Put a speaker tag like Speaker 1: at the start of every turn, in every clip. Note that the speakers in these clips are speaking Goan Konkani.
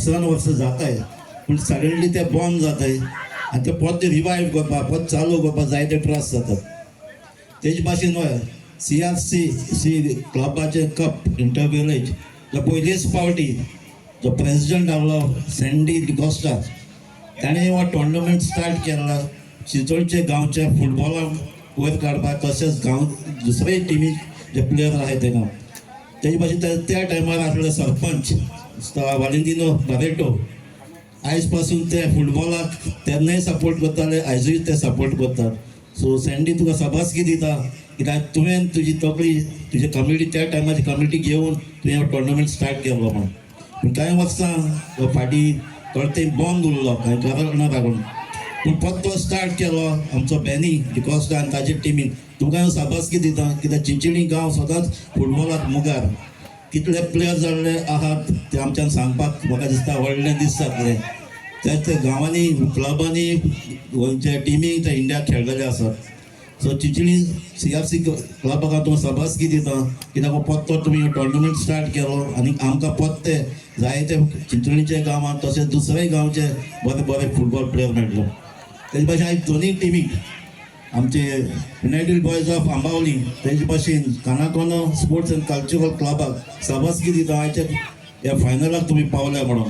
Speaker 1: वर्सान वर्सां जाताय, पूण सडनली ते बंद जाताय आनी ते परत रिवायव करपाक, परत चालू करपाक जायते त्रास जातात. तेजे भाशेन हय सीआरसी सी क्लबाचे कप इंटर विलेज जो पयलीच फावटी जो प्रेसिडंट आहलो सँडी डिकोस्टा, ताणें हो टोर्नामेंट स्टार्ट केला चिंचोळचे गांवच्या फुटबॉलाक वयर काडपाक, तशेंच गांव दुसरे टिमी जे प्लेयर आहाय तेका. तेजे भाशेन त्या टायमार आसले सरपंच वालेंतिनो बारेटो, आयज पासून ते फुटबॉलाक तेन्नाय सपोर्ट करताले, आयजूय ते सपोर्ट करतात. सो सँडी, तुका शाबासकी दिता, कित्याक तुवें तुजी तकली, तुजी कमिटी, त्या टायमाची कमिटी घेवन तुवें टोर्नामेंट स्टार्ट केलो म्हणून. पूण कांय वर्सां फाटीं थोडे ते बंद उरलो कांय कारणाक लागून, पूण परतो स्टार्ट केलो आमचो बॅनी डिकॉस्टा आनी ताजे टिमीन. तुमकां हांव शाबासकी दिता, कित्याक चिंचणी गांव सदांच फुटबॉलाक मुखार. कितले प्लेयर जाल्ले आहात ते आमच्यान सांगपाक म्हाका दिसता व्हडलें दीस जातले. त्या ते गांवांनी, क्लबांनी, गोंयच्या टिमी ते इंडियाक खेळलेले आसात. सो चिंचणी सीआरसी क्लबाक हांव तुमकां शाबासकी दिता, कित्याक परतो तुमी टोर्नामेंट स्टार्ट केलो आनी आमकां परते जायते चिंचणीच्या गांवांत तशेंच दुसऱ्याय गांवचे बरे बरे फुटबॉल प्लेयर मेळटले. तेजे भाशेन आयज दोनूय टिमीक, आमचे युनायटेड बॉयज ऑफ आंबावली, तेजे भाशेन कानाकोना स्पोर्ट्स एंड कल्चरल क्लबाक शाबासकी दिता, आयच्या ह्या फायनलाक तुमी पावले म्हणून.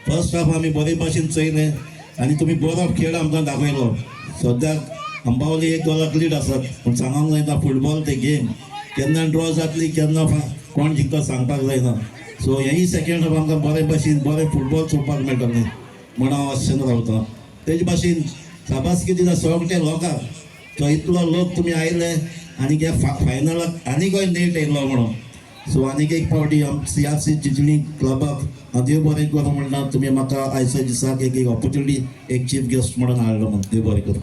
Speaker 1: फर्स्ट हाफ आमी बरे भाशेन चोयलें आनी तुमी बरो खेळ आमकां दाखयलो. सद्याक आंबावली एक गोलाक लीड आसात, पूण सांगूंक जायना, फुटबॉल ते गेम केन्ना ड्रॉ जातली, केन्ना कोण जिखता सांगपाक जायना. सो हेंय सेकेंड हाफ आमकां बरे भाशेन बरें फुटबॉल चोवपाक मेळटलें म्हण हांव आशेन रावतां. तेजे भाशेन शाबासकी दिता सगळे लोकांक, तो इतलो लोक तुमी आयले आनी ह्या फायनलाक आनीकय नेट येयलो म्हणून. सो आनीक एक फावटी आम सीआरसी चिंचणी क्लबाक हांव देव बरें करूं म्हणटा, तुमी म्हाका आयच्या दिसाक एक एक ऑपॉर्च्युनिटी, एक चीफ गेस्ट म्हणून हाडलो म्हणून. देव बरें करूं.